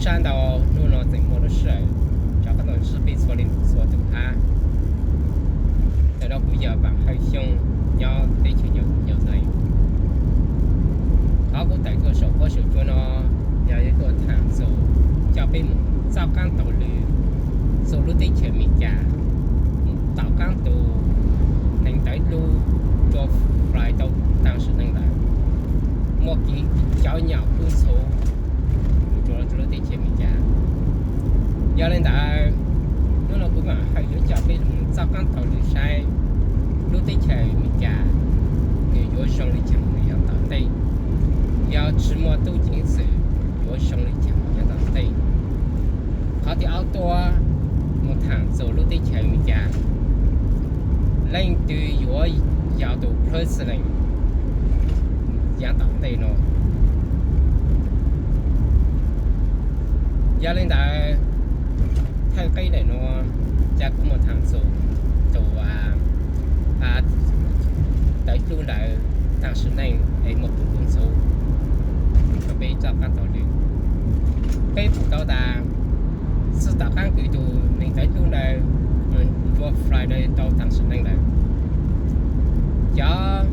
Sab ntau hnub no tseem muaj lub sij hawm rov qab los ntsib peb txhua leej txhua tus hab. Ntawm no kuv yog Vam Hawj Xyooj nyob teb chaws Nyab Laj. Qhov kuv tawm tuaj saum huab saum cua no yog yuav tuaj tham txug coj peb mus txoj qaab taug lw txug lub teb chaws Amelikas, tom qaab tus neeg ntawv dlub George Floyd tau taag sim neej ntawd, muaj kev cov nyom kub ntxhuv rua lub teb chaws Amelikas. Yog le ntawd, hnub no kuv Vam Hawj yuav coj peb mus txoj qaab taug lw saib lub teb chaws Amelikas nws yuav zoo le caag mus yav tom ntej, yog tsi muaj tub ceev xwm yuav zoo le caag mus yav tom ntej. Qhov thib ob tuaj mus tham txug lub teb chaws Amelikas, leej twg yuav yog tus president yav tom ntej no. Yog le ntawd, thawj qeb ntawm nuav ca kuv mus tham txug tus ntawv dlub ntawd taag sim neej es muaj kev kub ntxhuv rua peb txoj qaab taug lw. Peb pum tau tas, txug tom qaab kws tus neeg ntawv dlub ntawd, George Floyd ntawd tau taag sim neej ntawd, cov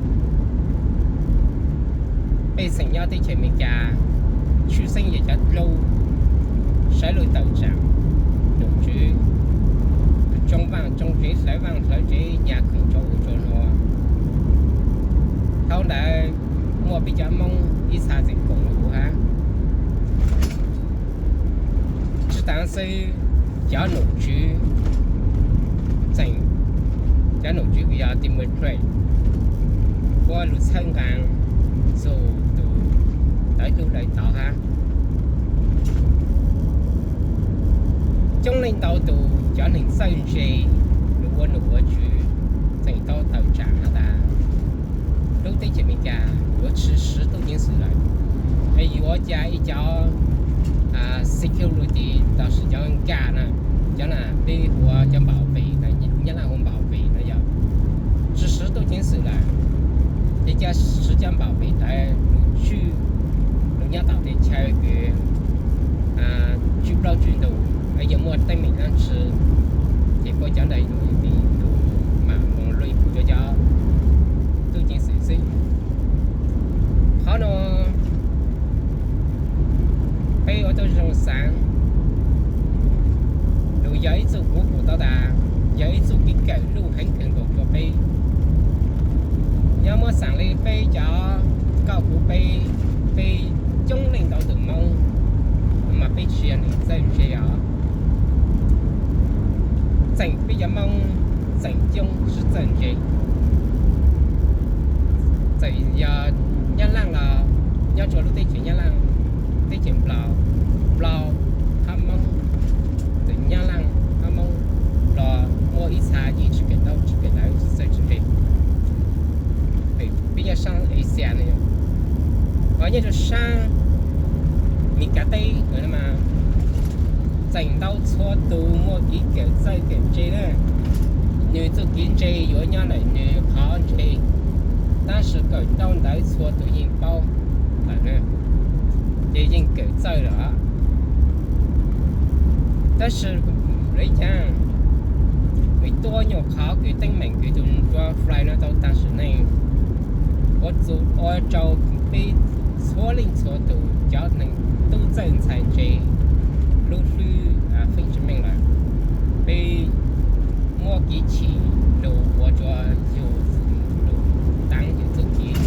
pej xeem nyob teb chaws Amelikas, tshwj xeeb yog cov dlub, sawv lug tawm tsaam nom tswv, tsoo vaaj tsoo tsev, hlawv vaaj hlawv tsev, nyag khoom rua ub rua nuav. Thaus ntawd muaj peb cov Moob ib txha tseem koom lug hab. Tsi taag xwb, cov nom tswv tseem, cov nom tswv kws yog Democrat puab lug txhawb nqaa txug tus ntawv dlub ntawd tod hab. Coob leej ntau tus cov neeg txawj ntse lug ua nom ua tswv tseem tau tawm tsaam has tas lub teb chaws Amelikas yuav tsi siv tub ceev xwm lawm, es yuav ca ib cov security los sis cov nkag na, cov na peb hu ua cov npam vem, Nyab Laj hu npam vem no yog tsi siv tub ceev xwm lawm, ces ca siv cov npam vem ntawd lug tswj lug nyob tom tej chaw kws tswj plaub tswj ntug, yuav muaj teeb meem dlaab tsi, ces puab cov ntawd lug mam moog luj kuv rua cov tub ceev xwm xwb. Qhov no peb ua tau zoo xaav, nws yog ib txuj kuv pum tau tas yog ib txuj kev kawm luj heev kawg nkaus rua peb. Yog muab xaam le peb cov koj kuv peb, peb coob leej ntau tus Moob, mas peb tsi yog neeg txawj ntse os. Tseem peb cov Moob tseem coob tsi txawj ntse. Txawm yog Nyab Laaj los nyob rua lub teb chaws Nyab Laaj, teb chaws Nplog, Nplog hab Moob, txawm Nyab Laaj hab Moob los muaj ib txha yeej tsi kawm ntaub tsi kawm ntawv txawj tsi ntse. Peb nyob saab Asia no, hos nyob rua saab Mis Kas teb mas tseem ntau txhua tus muaj kev kawm txawj kawm ntse na. Nws txuj kev ntse yuav nyob ntawm nws qhov ntse, tab sis kawm ntaub ntawv txhua tus yeej paub lawm na, ces yeej kawm txawj lawm. Tab sis le caag, vim tuab nyuam qhov kws teeb meem kws tus George Floyd no tau taag sim neej, ua txug ua rau peb txhua leej txhua tus cov neeg tub txawj ntxhais ntse lub hlwb feeb tsi meej lawm. Peb muab kev chim lug ua rua yug lug taav yug txuj kev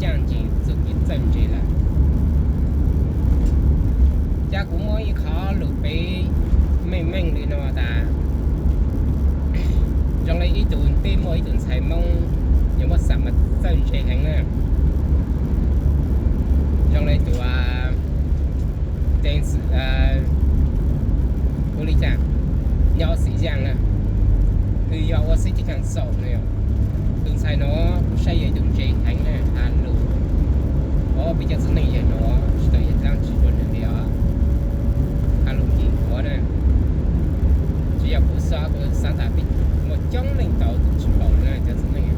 caaj nceeg txuj kev txawj ntse lawm. Ca kuv muab ib qho lug peb meej meej le no tas, zoo le ib tug peb muaj ib tug ntxhais Moob, yuav muab xaam mas txawj ntse heev na, zoo le tus James, hu le caag, nyob Xim Yaaj na, kws yog ua city council no. Tus ntxhais no kuv saib yog ib tug ntse heev na, has lug, peb cov txiv neej yawg no tsi tau yog dlaab tsi rua nws li os. Has lug nkim quav na, tsi yog kuv xaav, kuv xaav tas peb muaj coob leej tau tus tsi paub na cov txiv neej.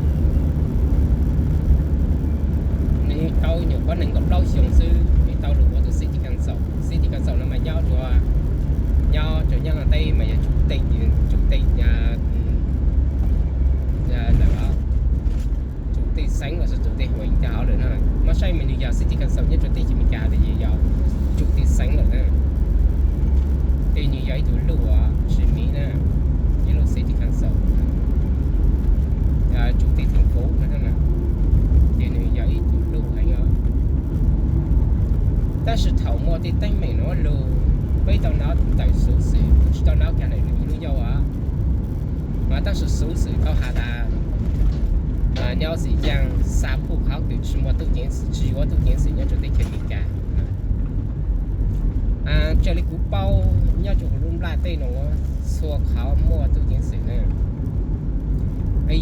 Nws tau nyuam qhuav nees nkaum plaub xyoo xwb, nws tau lug ua tus city council. City council no mas nyob Tab sis xuv xwm tau has tas nyob xim yaaj xa phuj qhov kws tsi muaj tub ceev xwm, tsi yuav tub ceev xwm nyob rua teb chaws Amelikas. Raws li kuv paub nyob rua huv lub nplaj teb nuav txhua qhov muaj tub ceev xwm na.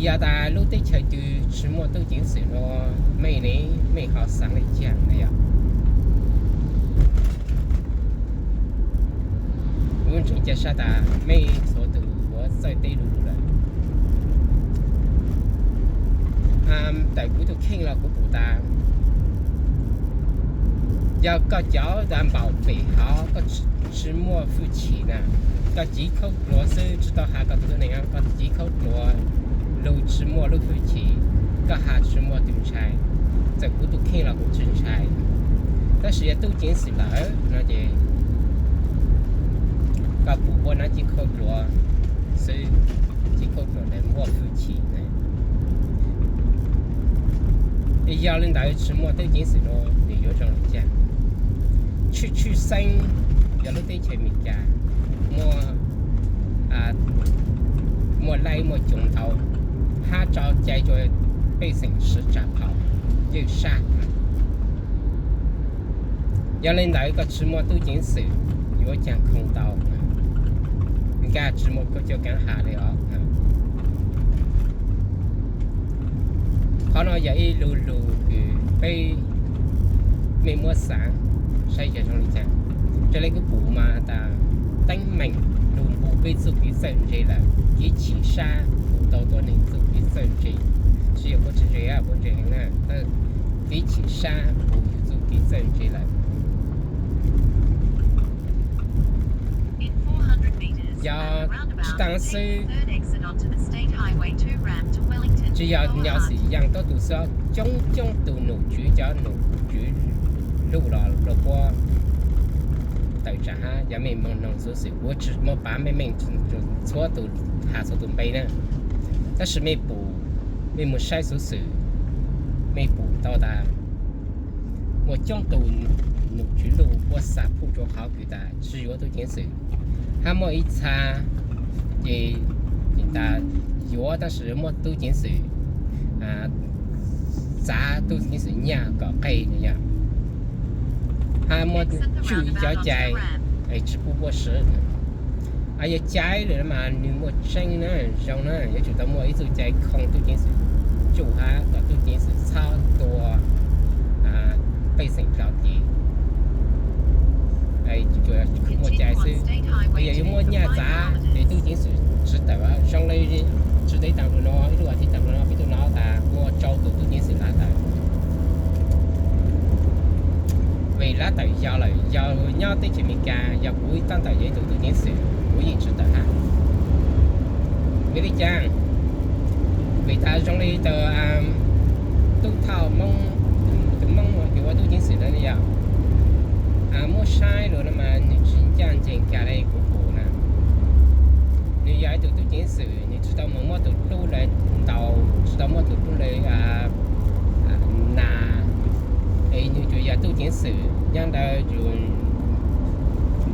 Yog tas lub teb chaws twg tsi muaj tub ceev xwm nuav mej ne, mej ho xaav le caag na yog? Kuv ntseeg ca sab tas mej txhua tug yuav txawj teb lug lug lawm. Tawm kuv tug kheej los kuv pum tas yog koj cov tas npaum pem hov koj tsi muaj hwj chim na, koj civ khaub dluav xwb, tsi tau has koj tug tuab neeg, koj civ khaub dluav lug tsi muaj lub hwj chim, koj has tsi muaj tug ntshai, txawm kuv tug kheej los kuv tsi ntshai. Tab sis yog tub ceev xwm lawm no ces koj pum ua nab civ khaub dluav xwb, civ khaub dluav ntawd muaj hwj chim na. Yog li ntawd tsi muaj tub ceev xwm nuav nws yuav zoo li caag? Tshwj tshwj xeeb yog lub teb chaws Amelikas muaj, muaj laib muaj coom ntau, hab tso cai rua pej xeem sawv tsa phom ywj sab. Yog li ntawd koj tsi muaj tub ceev xwm yuav caag khoo tau? Nkag tsi muaj koj cov kaav has li os. Qhov no yog ib lu lug kws peb mej muab xaav saib yog zoo li cas. Raws li kuv pum mas tas teeb meem lug npu peb txuj kev txawj ntse lawm, kev chim sab npu tau tuab neeg txuj kev txawj ntse, tsi yog puab tsi ntse, puab ntse heev na, kev chim sab npu yug txuj kev txawj ntse lawm. Yog tsi taag xwb, tsi yog nyob xim yaaj tuab tug xwb, coob coob tug nom tswv, cov nom tswv luj los rua puab tawm tsam hab. Yog mej moog noog xuv xwm, kuv tsi muaj pav meej meej txhua tug, has txhua tug npe na, tab sis mej pum, mej moog saib xuv xwm, mej pum tau tas muaj coob tug nom tswv luj puab xa phuj rua qhov kws tas tsi yuav tub ceev xwm, hab muaj ib txha ces tas yuav tab sis muab tub ceev xwm txav tub ceev xwm nyaj kom qeg no yog, hab muab tswj ib cov cai es tsi pub puab swv. Yog cai lawm mas nwg muaj tseeb na, zoo na, yuav tsum tau muaj ib txuj cai khoo tub ceev xwm tsum hab kom tub ceev xwm txhob tua pej xeem dlov cev. Muaj cai xwb, yog yuav muab nyaj txav ces tub ceev xwm tsi tawm, zoo le tsi ntev taag dlua no, ib lub as thiv taag dlua no peb tug no tas muaj rau tug tub ceev xwm lav tawm. Vim lav tawm yog lawm, yog nyob teb chaws Amelikas yog kuv tab tom yog ib tug tub ceev xwm kuv yeej tsi tawm hab. Vim li cas? Vim tas zoo li tug tub thawj Moob, tug Moob uas yug ua tub ceev xwm ntawd yog, muab saib lug no mas nwg tsi ncaaj nceeg kag le kuv pum na. Nwg yog ib tug tub ceev xwm, nwg tsi tau moog muab tug dlub le ntaus, tsi tau muab tug dlub le nas, es nwg tsuas yog tub ceev xwm nyob ntawd,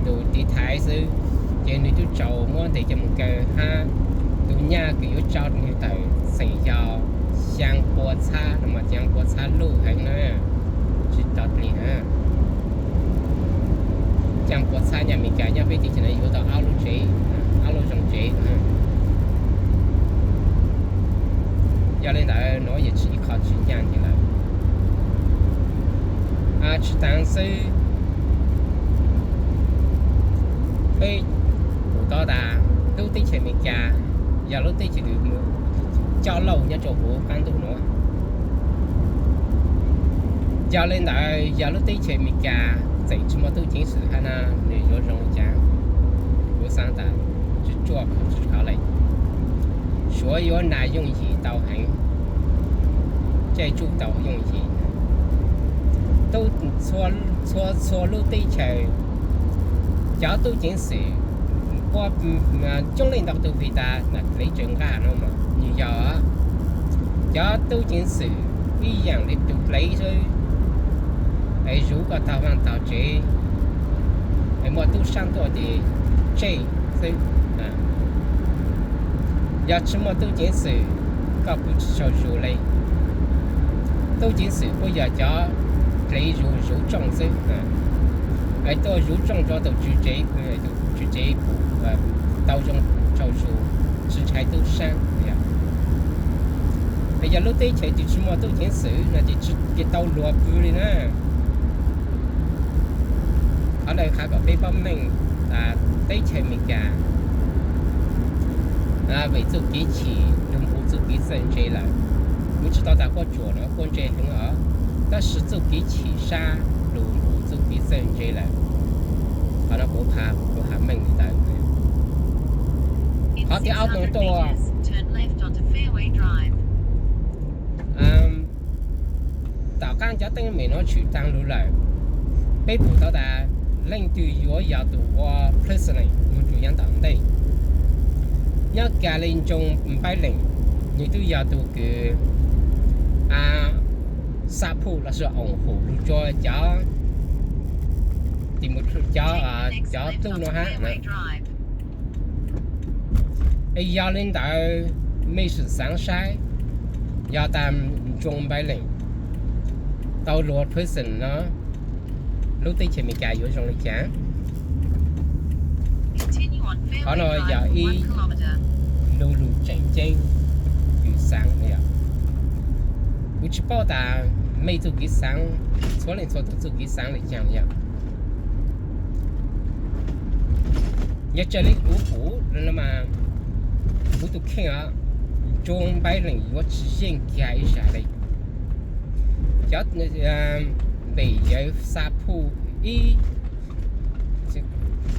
tug tiv thaiv xwb, ces nwg tub tsaus muab ntes coj moog kaw hab. Tug nyaj kws yuav tso nwg tawm xeem yog xyaa pua txhab no mas, xyaa pua txhab luj heev na, tsi tau dlig na. Xyaa pua txhab nyaj Amelikas nyob peb teb chaws no yuav tau ob lub tsev, ob lub zoo tsev. Yog li ntawd nuav yog tsi ib qho tsi ncaaj nceeg lawm. Tsi taag xwb, peb pum tau tas lub teb chaws Amelikas yog lub teb chaws kws coj lauj nyob rua huv qaab ntuj nuav. Yog li ntawd yog lub teb chaws Amelikas tseem tsi muaj tub ceev xwm hab na, nwg yuav zoo li cas? Kuv xaav tas tsuaj tsuaj qhov le, Suav yuav nas yooj yim tau heev, caij tsuj tau yooj yim. Tub, txhua txhua lub teb chaws cov tub ceev xwm, puab coob leej ntau tug vim tas nas dlev tsaws nqaj no mas nwg yog cov tub ceev xwm ib yaam le tug dlev xwb, es zuv koj taug vaaj taug tsev, es muaj tub sab tuaj ces tseg xwb. Yog tsis muaj tub ceev xwm, koj kuj tsis tsaug zug li. Tub ceev xwm kuj yog cov dlev zuj zus tsooj xwb, es tuaj zuj tsooj rau tus tswv tsev, tus tswv tsev pum tau zoo tsaug zug, tsis ntshai tub sab. Es yog lub teb chaws twg tsis muaj tub ceev xwm no ces tsis tau luag pw li na. Qhov ntawd qhia kom peb paub meej, teb chaws Amelikas vim txuj kev chim lug npuv txuj kev txawj ntse lawm. Kuv tsis tau tas quaj tsuam no quaj ntse heev os, tab sis txuj kev chim sab lug npuv txuj kev txawj ntse lawm. Qhov no kuv, kuv hais meej li ntawd. Qhov thib ob no tuaj, tom qab cov teeb meem no tshwm taag lug lawm, peb pum tau tas leej twg yuav yog tus ua president mus rau yav tom ntej. Nyob Kali Joe Biden, nws twb yog tus kws xa phuj los sis oos hum lug rua cov, cov, cov tub no hab. Es yog li ntawd, mej sim xaav saib, yog tas Joe Biden tau lug ua president no, lub teb chaws Amelikas yuav zoo li cas? Qhov no yog ib lub lug tseem ceeb kws xaav li os. Kuv tsis paub tas mej txuj kev xaav, txhua leej txhua tug txuj kev xaav li cas yog. Yog raws li kuv pum no mas, kuv tus kheej os, Joe Biden yuav tsis yeej kiag ib zag li. Cov, pem yawg xa phuj ib,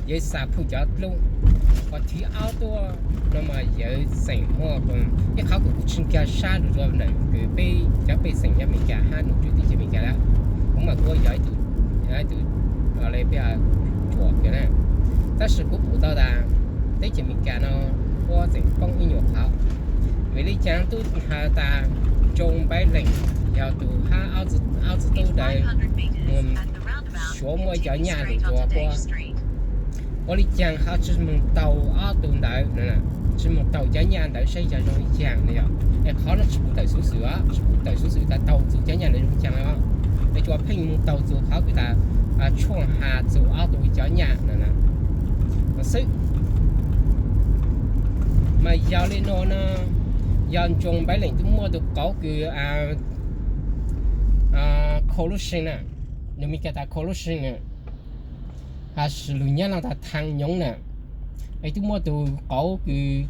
yawg xa phuj cov dlub, qhov thib ob tuaj no mas yawg xeem muaj ib qhov kws kuv tsis nkag sab lug rua ntawm kws peb cov pej xeem nyob Amelikas hab num tswv teb chaws Amelikas lawm. Kuv mas kuv yog ib tug, ib tug, le peb cuam kawg na, tab sis kuv pum tau tas teb chaws Amelikas no puab tseem poob ib nyuag qhov. Vim li cas tub has tas Joe Biden yog tus hab ob txiv tub ntawd mus suav muaj ib cov nyaj lug rua puab. Ua li cas ho tsis moog taug ob tug ntawd, tsis moog taug cov nyaj ntawd saib yog zoo li cas no yog. Es qhov no tsis pum tawm xuv xwm os, tsis pum tawm xuv xwm tas taug txug cov nyaj ntawd zoo li cas os. Es tsuas pheej moog taug txug qhov kws tas tshuaj has txug ob tug cov nyaj no xwb. Mas yog li no no, yog Joe Biden twb muaj tus qauv kws collusion na, nws Amelikas tas collusion na, has lug Nyab Laj tas tham nhũng na, es twb muaj tus qauv kws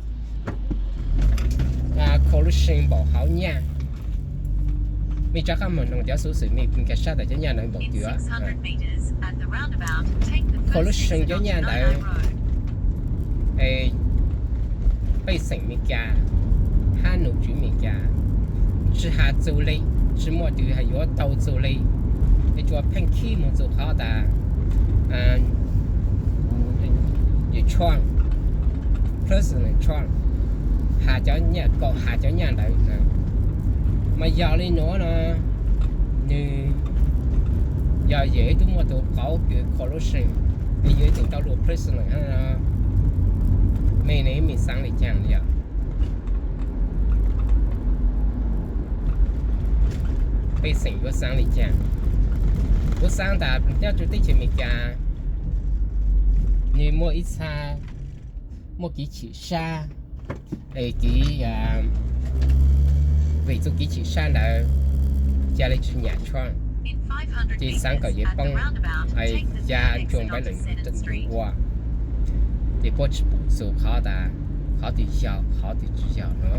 collusion npaum hauv nyaj. Mej rov qab moog noog cov xuv xwm mej pheej nkag sab tas cov nyaj ntawd npaum twg. Collusion cov nyaj ntawd, es pej xeem Amelikas hab num tswv Amelikas tsis has txug li, tsis muaj tus has yuav taug txug li. Es tsuas pheej khib moog txug qhov tas Trump, President Trump has cov nyaj, kaum has cov nyaj ntawd. Mas yog li nuav no, nws yog yawg twb muaj tus qauv kws collusion, es yawg tseem tau lug president, mej ne mej xaav li cas yog? Pej xeem yuav xaav li cas? Kuv xaav tas nyob rua teb chaws Amelikas, nws muaj ib txha muaj kev chim sab, es kev, vim txuj kev chim sab ntawd ca le tsis nyam Trump, ces xaav kom yawg poob, ca Joe Biden ua, ces puab tsis pum txug qhov tas qhov twg yog qhov twg tsis yog no.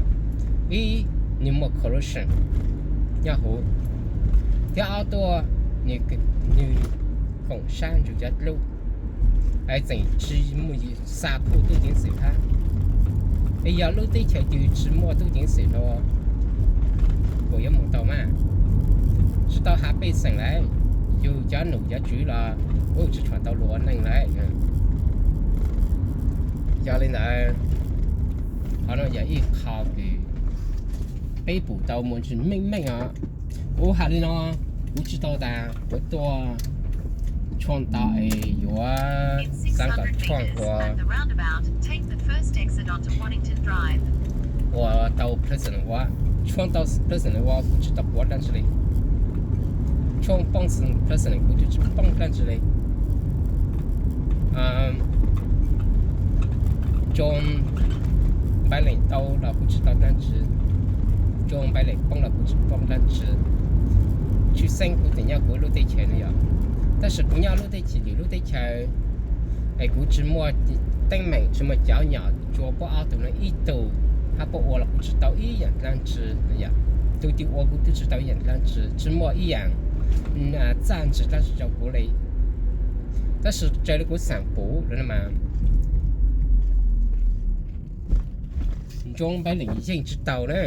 Ib, nws muaj collusion nyob huv. Thib ob tuaj, nws koom sab nrug cov dlub, es tseem tsis muaj xa phuj tub ceev xwm hab. Es yog lub teb chaws twg tsis muaj tub ceev xwm no, puas yuav moog tau mas? Tsis tau has pej xeem lawm, yug cov num cov tswv los kuj tsis tshua tau lug ua neej lawm. Yog li ntawd, qhov no yog ib qho kws peb pum tau muaj ntsis meej meej os. Kuv has li no, kuv tsis tau tas kuv tuaj tshuaj tau es yuav xaav kom tshuaj ua, tau pleasant ua, tshuaj tau pleasant ua kuv tsis tau quav dab tsi li, tshuaj poob pleasant kuv twb tsis poob dab tsi li. Nco npaib leem tau los kuv tsis tau dab tsi, nco npaib leem poob los kuv tsis poob dab tsi. Tshwj xeeb kuv tseem nyob kuv lub teb chaws no yog, tab sis kuv nyob lub teb chaws, lwm lub teb chaws es kuv tsis muaj teeb meem, tsis muaj cov nyom, tsuas pab ob tug no ib tug, hab pab ua los kuv tsis tau ib yaam dlaab tsi, tug twg ua kuv twb tsis tau ib yaam dlaab tsi, tsis muaj ib yaam txaj ntsis dlaab tsi rau kuv li. Tab sis raws li kuv xaam pum lawm no mas, nco npaib leem yeej tsis tau na.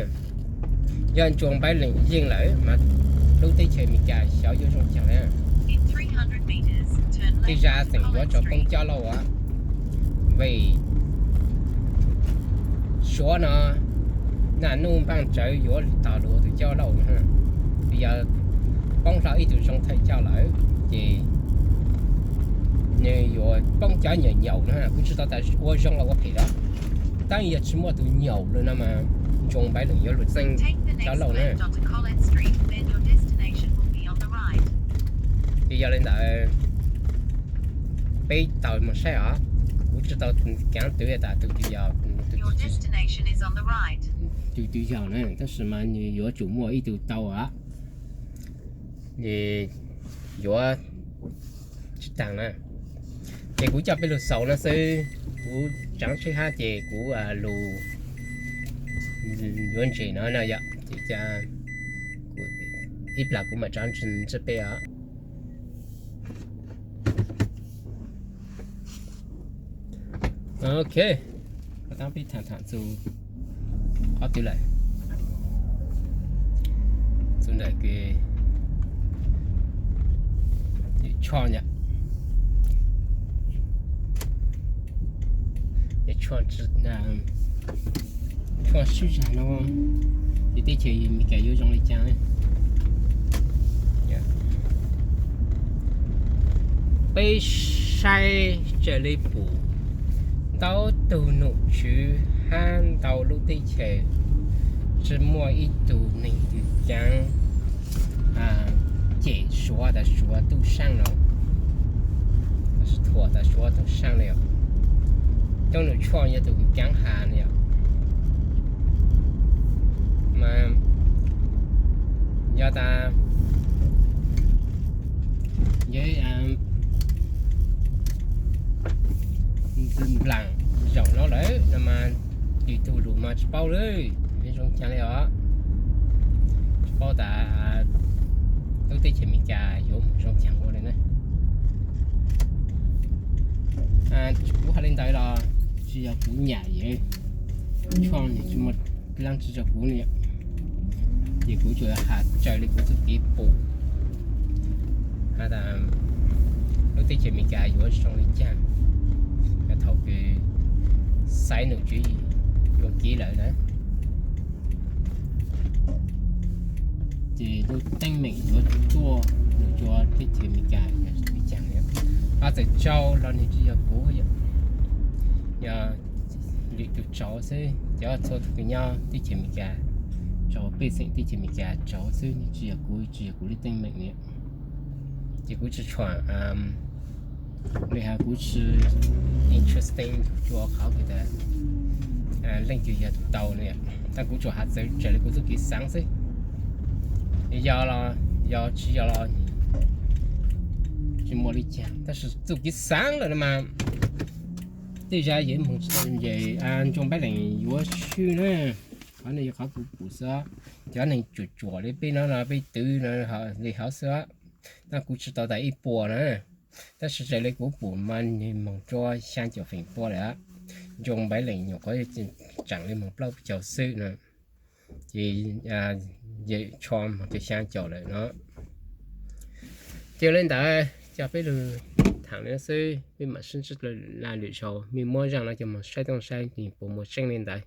Yog nco npaib leem yeej lawm mas lub teb chaws Amelikas xyov yuav zoo caag na. Tej zag tseem yuav tsum poob cov lauj as, vim Suav no naj nub npaaj tsawv yuav tog lug tus coj lauj na. Yog poob hlo ib tug zoo thawj coj lawm ces nws yuav poob cov nyaum nyaum na, kuv tsis tau tas ua zoo los ua phem lawm. Tab yog tsis muaj tus nyaum lawm no mas nco npaib leem yuav lug txeeb cov lauj na. Ces yog li ntawd peb tau moog saib os, kuv tsis tau kaav twv tas tus twg yog, tus twg yog na, tab sis mas nws yuav tsum muaj ib tug tau os. Ces yuav tsis taag na. Ces kuv coj peb lug xaus no xwb, kuv tsaav tsheb hab ces kuv lug yuav ntses no no yom, ces ib plag kuv mam rov ntsib peb os. Ok, koj tab peb tham tham txug qhov twg lawm, txug ntawm kws tsho, tsho sib zag no, ces teb chaws Amelikas yuav zoo li cas. Peb saib raws li pum ntau tug nom tswv hab ntau lub teb chaws tsis muaj ib tug neeg twg kaav cem Suav tas Suav tub saab no, thuam tas Suav tub saab li os. Coj nws tshuaj yog tus kaav has li os. Mas yog tas yog nplaam zaum no lawm no mas lwm tug lug mas tsis paub lawm zoo caag li os. Tsis paub tas lub teb chaws Amelikas yuav zoo caag ua li na. Kuv has li ntawd los tsis yog kuv nyam, tshuaj nws tsis muaj dlaab tsi rau kuv li. Ces kuv tsuas has raws li kuv txuj kev pum has tas lub teb chaws Amelikas yuav zoo li caag thaum kws xaiv nom tswv yuam kev lawm na. Ces lub teeb meem yuav tuaj nws rua teb chaws Amelikas li caag, ho txawm tsaug los nws tsis yog kuv, yog lwm tus tsaug xwb, cov txhua tug kws nyob teb chaws Amelikas, tsaug pej xeem teb chaws Amelikas tsaug xwb, nws tsis yog kuv, tsis yog kuv li teeb meem li. Ces kuv tsis tshuam li has, kuv tsis interesting rua qhov kws tas leej twg yog tus tau li. Tab kuv tsuas has txawv raws li kuv txuj kev xaav xwb. Yog los yog, tsis yog los tsis muaj li cas, tab sis txuj kev xaav lawm no mas tej zag yog moog tsis tau nce, Joe Biden yuav swb na. Qhov no yog qhov kuv pum xwb, cov neeg tsuam tsuam li peb no no peb twv li hov xwb, tab kuv tsis tau tas ib puas na. Tab sis raws li kuv pum mas nws moog rua xyaa caum feem pua lawm, Joe Biden nyuam qhuav tseem li moog plaub caug xwb no, ces Trump moog rua xyaa caum lawm no. Ces li ntawd coj peb lug thaam li xwb, peb mam sib ntsib dlua lwm zaug, mej muab zaaj no coj moog saib tooj saib puas muaj tseeb li ntawd.